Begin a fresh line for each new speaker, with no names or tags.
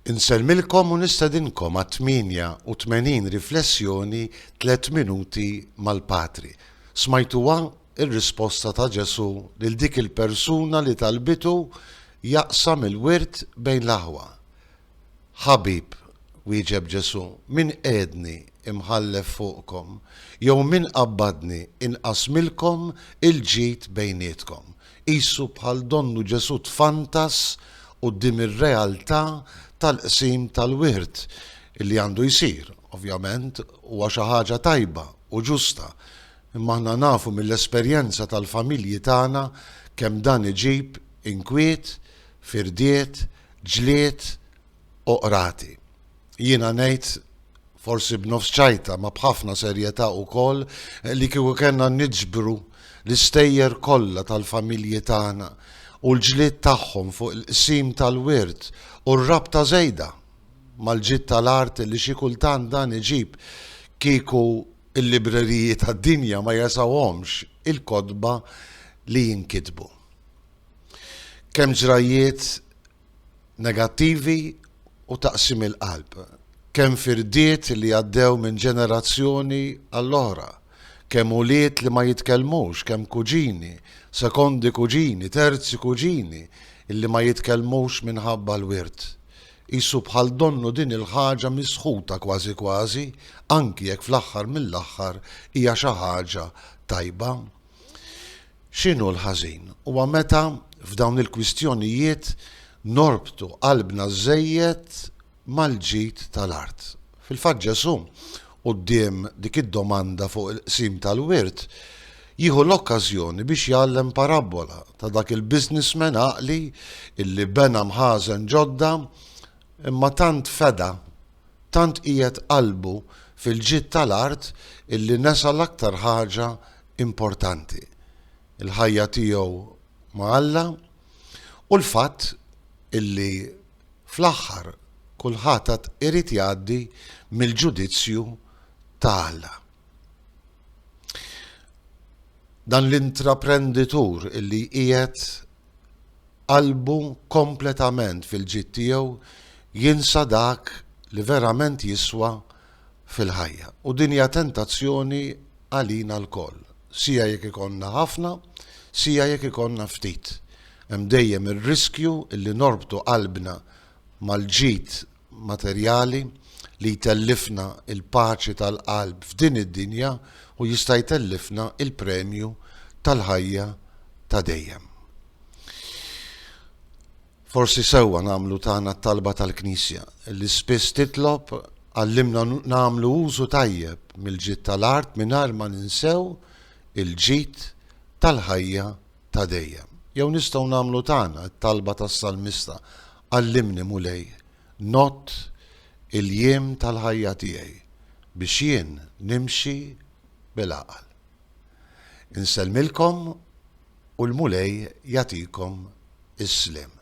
Insellmilkom u nistedinkom għat-88 riflessjoni Tlett Minuti mal-Patri. Smajtuha r-risposta ta' Ġesù lil dik il-persuna li talbitu jaqsam il-wirt bejn l-aħwa. Ħabib, wieġeb Ġesù, min qiegħdni imħallef fuqkom, jew min qabbadni inqassmilkom il-ġid bejnietkom? Qisu bħal donnu Ġesù tfantas quddiem ir-realtà tal-qsim tal-wirt li għandu jsir. Ovvjament, huwa xi ħaġa tajba u ġusta, imma aħna nafu mill-esperjenza tal-familji tagħna kemm dan iġib inkwiet, firdiet, ġlied u qrati. Jiena ngħid, forsi b'nofs ċajta ma b'ħafna serjetà ukoll, li kieku kellna niġbru l-istejjer kollha tal-familji tagħna u l-ġlied tagħhom fuq il-qsim tal-wirt u r-rabta żejda mal-ġid tal-art li xi kultant dan iġib kieku l-libreriji tad-dinja ma jesgħuhomx il-kotba li jinkitbu. Kemm ġrajjiet negattivi u ta' qsim il-qalb. Kemm firdiet li għaddew minn ġenerazzjoni għall-oħra. Kemm ulied li ma jitkellmux, kemm kuġini, sekondi kuġini, terzi kuġini illi ma jitkellmux minħabba l-wirt. Qisu bħal donnu din il-ħaġa misħuta kważi kważi, anki jekk fl-aħħar mill-aħħar hija xi ħaġa tajba. X'inhu l-ħażin? Huwa meta f'dawn il-kwistjonijiet norbtu qalbna żżejjed mal-ġid tal-art. Fil-fatt Ġesù, quddiem dik id-domanda fuq il-qsim tal-wirt, jieħu l-okkażjoni biex jgħallem parabbola ta' dak il-businessman għaqli illi bena mħażen ġodda imma tant feda, tant qiegħed qalbu fil-ġid tal-art illi nesa l-aktar ħaġa importanti, il-ħajja tiegħu ma' Alla u l-fatt illi fl-aħħar kulħadd għad irid jgħaddi mill-ġudizzju ta' Alla. Dan l-intraprenditur illi qiegħed qalbu kompletament fil-ġid tiegħu jinsa dak li verament jiswa fil-ħajja. U din hija tentazzjoni għalina lkoll, sija jekk ikollna ħafna, sija jekk ikollna ftit. Hemm dejjem ir-riskju illi norbtu qalbna mal-ġid materjali li jtellifna l-paċi tal-qalb f'din id-dinja u jista' jtellifna l-premju tal-ħajja ta' dejjem. Forsi sewwa nagħmlu tagħna t-talba tal-Knisja, li spiss titlob, Għallimna nagħmlu użu tajjeb mill-ġid tal-art mingħajr ma ninsew il-ġid tal-ħajja ta' dejjem. Jew nistgħu nagħmlu tagħna t-talba tas-salmista, Għallimni, Mulej, ngħodd il-jiem tal-ħajja tiegħi, biex jien nimxi bil-għaqal. Insellmilkom u l-Mulej jagħtikom is-sliem.